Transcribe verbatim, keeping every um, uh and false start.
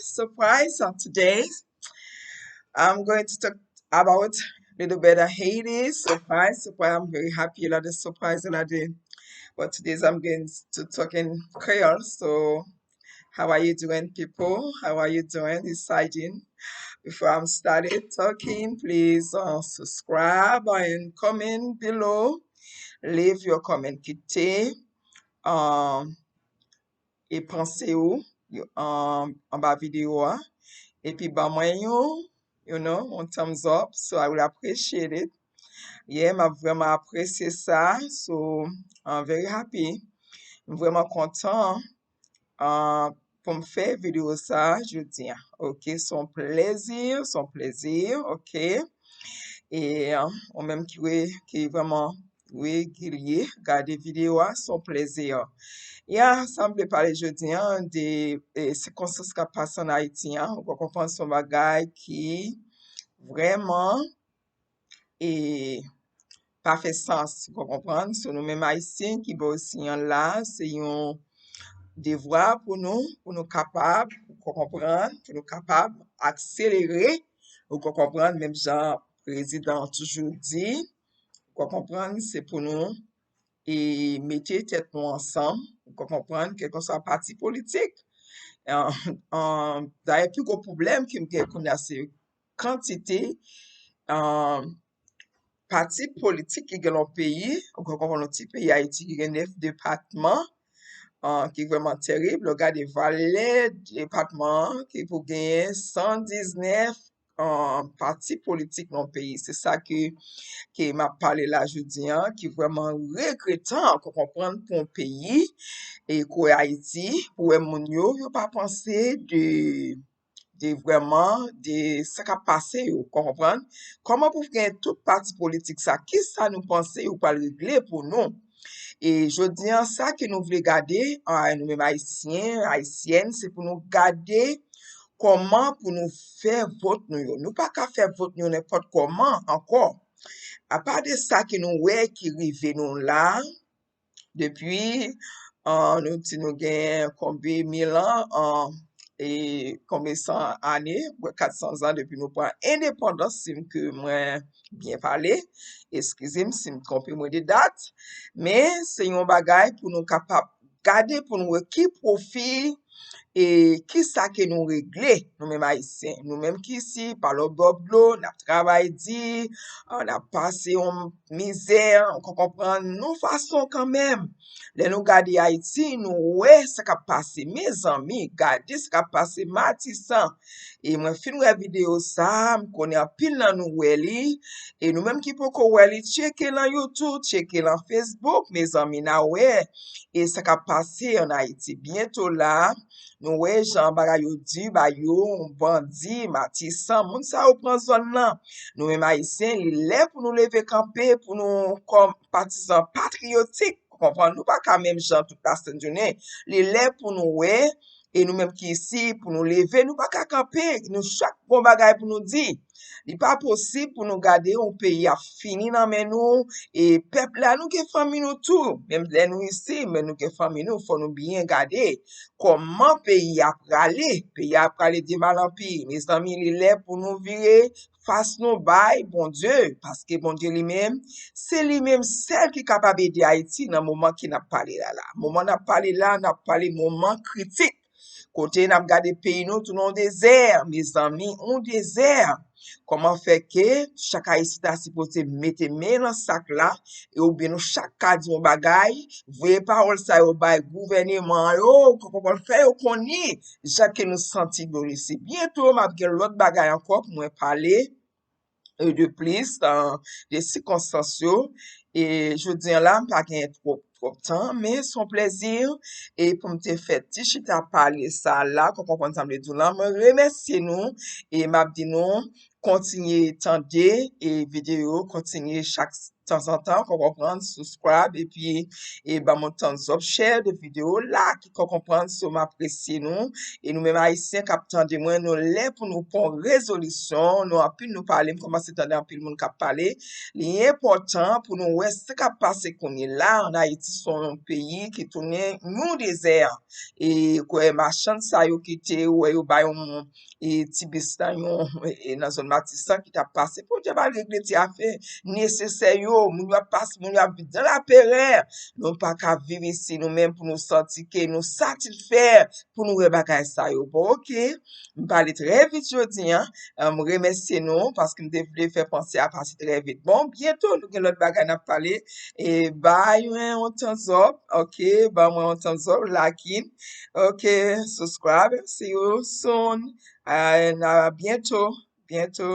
surprise of today. I'm going to talk about little bit of Haiti surprise. Surprise, I'm very happy about the surprise that I did. But today I'm going to talk in Creole. So, how are you doing, people? How are you doing? Deciding. Before I'm started talking, please uh, subscribe and comment below. Leave your comment, kite um, e panse ou anba videyo a. Epi ban mwen yon, you know, yon thumbs up. So I will appreciate it. Yeah, m ap vrèman apresye sa. So, I'm very happy. M vrèman kontan uh, pou m fè videyo sa jodi a. Ok, se yon plezi, se yon plezi, ok. E uh, ou menm ki, ki vrèman regilye, gade videyo a, se yon plezi. Ya, sa m vle pale jodi a, de e, sikonstans k ap pase ann Ayiti an, ou ka konprann se yon bagay ki vrèman e pa fè sans, ou ka konprann? So, nou menm Ayisyen ki bò oseyan la, se yon devwa pou nou, pou nou kapab, ou ka konprann, pou nou kapab akselere, ou ka konprann, menm jan prezidan an toujou di, ou ka konprann, se pou nou e mete tèt nou ansanm, ou ka konprann, kèlkeswa pati politik. Dayè, pi gwo pwoblèm ke m gen kounye a se kantite pati politik ki gen nan peyi, ou ka konprann, yon ti peyi Ayiti ki gen nèf depatman, ki vrèman tèrib. Lè w gade valè depatman an, ki pou genyen san diznèf pati politik nan peyi. Se sa ke, ke m ap pale la jodi a, ki vrèman regretan, ou ka konprann, pou yon peyi e kwè Ayiti, pou wè moun yo, yo pa panse de de vrèman de sa k ap pase yo, ou konprann? Kòman pou gen tout pati politik sa? Kisa nou panse yo pral regle pou nou? E jodi a, sa ke nou vle gade, nou menm Ayisyen, Ayisyèn, se pou nou gade kòman pou nou fè vòt nou yo. Nou pa ka fè vòt nou yo nenpòt kòman ankò. Apa de sa ke nou wè ki rive nou la, depi, nou di nou gen konbe mil an, e konbe san ane, kat san zan depi nou pran endepandans, si m ke mwen byen pale, eskize m si m twonpe mwen de dat, men se yon bagay pou nou kapab gade, pou nou wè ki pwofi e kisa ke nou regle, nou menm Ayisyen. Nou menm ki isi, pa lòtbò dlo, n ap travay di, n ap pase yon mizè, ou ka konprann, yon fason kanmenm. Lè nou gade Ayiti, nou wè sa k ap pase. Mezanmi, gade sa k ap pase Matisan. E mwen fin wè videyo sa, m konnen anpil nan nou wè li. E nou menm ki poko wè li, tcheke nan YouTube, tcheke nan Facebook, mezanmi, n a wè e sa k ap pase ann Ayiti. Byento la, nou wè jan bagay yo di ba yo, bandi, Matisan, moun sa yo pran zòn nan. Nou menm Ayisyen, li lè pou nou leve kanpe, pou nou kòm patizan patriyotik, ou konprann, nou pa ka menm jan tout lasent jounen. Li lè pou nou wè, e nou menm ki isi, pou nou leve, nou pa ka kanpe, nou chak gon bagay pou nou di. Li pa posib pou nou gade yon peyi ap fini nan men nou, e pèp la, nou gen fanmi nou tou. Menm lè nou isi, men nou gen fanmi nou, fò nou byen gade kòman peyi a prale. Peyi a prale de mal an pi. Mezanmi, li lè pou nou vire fas nou bay Bondye, paske Bondye li menm, se li menm sèl ki kapab ede Ayiti nan moman ke n ap pale la la. Moman n ap pale la, n ap pale moman kritik. Kote n ap gade peyi nou tounen yon dezè, mezanmi, yon dezè. Kòman fè ke chak Ayisyen ta sipoze mete men nan sak la, e oubyen nou chak ka di yon bagay, voye pawòl sa yo bay gouvèneman yo, kòman fè yo konnen jan ke nou santi nou isi. Byento, m ap gen lòt bagay ankò pou mwen pale e de plis, de sikonstans yo. E jodi a la, m pa gen twòp, twòp tan, men se yon plezi e pou m te fè ti chita pale sa la, ou konprann sa m vle di w la. Mwen remèsye nou e m ap di nou kontinye tande e videyo, kontinye chak tanzantan, kò konprann, subscribe, epi e ban m yon thumbs up, share de videyo, like, kò konprann, so m apresye nou. E nou menm Ayisyen k ap tande mwen, nou lè pou nou pran rezolisyon, nou anpil nou pale, m kòmanse tande anpil moun k ap pale. Li enpòtan pou nou wè sa k ap pase kounye la an Ayiti, se yon peyi ki tounen yon dezè. E kwè machann sa yo ki te wè yo bay yon e ti bis la yon e nan zòn Matisan ki t ap pase pou Dye al regle ti afè nesesè yo. Moun yo ap pase, moun yo ap viv nan laperè. Nou pa ka viv isi nou menm pou nou santi ke nou satisfè pou nou wè bagay sa yo. Bon, oke. M pale trè vit jodi a. M remèsye nou paske m te vle fè panse a pase trè vit. Bon, byento nou gen lòt bagay n ap pale. E bay mwen yon thumbs up, oke? Ban mwen yon thumbs up, like it, oke? Subscribe. See you soon. And uh, byento, byento.